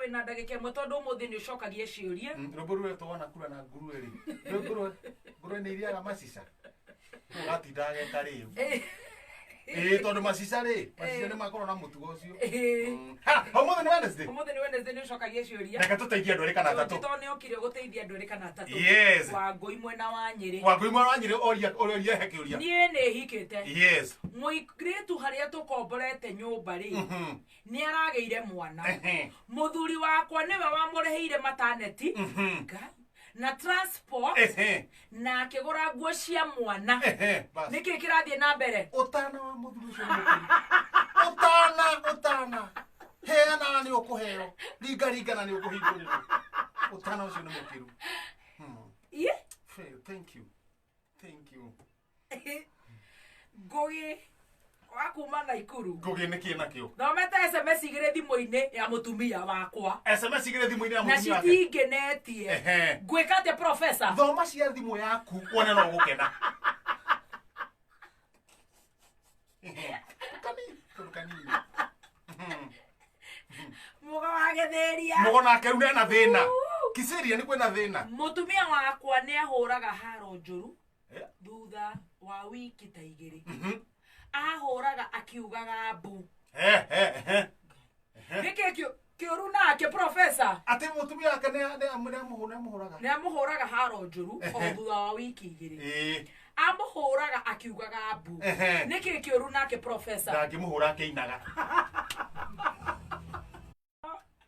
Wĩna ndagĩka 1 tondũ ũmũthĩ nĩ ũcokagie ciũria. Rwĩmbo rũretwo wanakura na nguruwe rĩ, rĩu nguruwe, nguruwe nĩ iriaga macica, ũgatinda ageka rĩu. Ĩĩ, tondũ macica rĩ, macica nĩ makorwo na mũtugo ũcio. Ha, ũmũthĩ nĩ Wednesday. Ũmũthĩ nĩ Wednesday, nĩ ũcokagie ciũria. Reke tũteithie andũ erĩ kana atatũ. Tondũ nĩ okire gũteithia andũ erĩ kana atatũ. Yes. Wangũi mwena wa Nyĩrĩ. Wangũi mwena wa Nyĩrĩ, oria, oria he kĩũria. Niĩ nĩ hikĩte. Mũirĩtu harĩa tũkomborete nyũmba rĩ, nĩ aragĩire mwana. Mũthuri wakwa nĩwe wamũrĩhĩire mataneti Ngai, na transport na akĩgũra nguo cia mwana. Ehe, bas. Nĩkĩ kĩrathiĩ na mbere? Ũtana wa mũthuri ũcio nĩ mũkĩru. Ũtana, ũtana, heana na nĩ ũkũheo, ringa ringa na nĩ ũkũhingũrĩrwo. Ũtana ũcio nĩ mũkĩru. Iye? Fair, thank you, thank you. Ngũgĩ wa kuma Naikuru. Ngũgĩ nĩ kĩ nakĩo? Thomete SMS igĩrĩ thimũ-inĩ ya mũtumia wakwa. SMS igĩrĩ thimũ-inĩ ya na mũtumia wake. Citingenetie. Ngwĩka atĩa, profesa? Thoma cia thimũ yaku wone no ũgũkena. Kanini, tondũ kanini. Mũga wa gĩthĩria. Mũgo nake rĩu ena thĩna. Kisiria nĩ kwĩna thĩna. Mũtumia wakwa nĩ ahũraga haro njũru thutha wa wiki ta 2. Ahũraga akiugaga mbu. Nĩkĩ kĩũru nake, profesa? Atĩ mũtumia wake nĩ amũhũraga. Nĩ amũhũraga haro njũru o thutha wa wiki 2. Amũhũraga akiugaga mbu. Nĩkĩ kĩũru nake, profesa? Ndangĩmũhũra akĩinaga.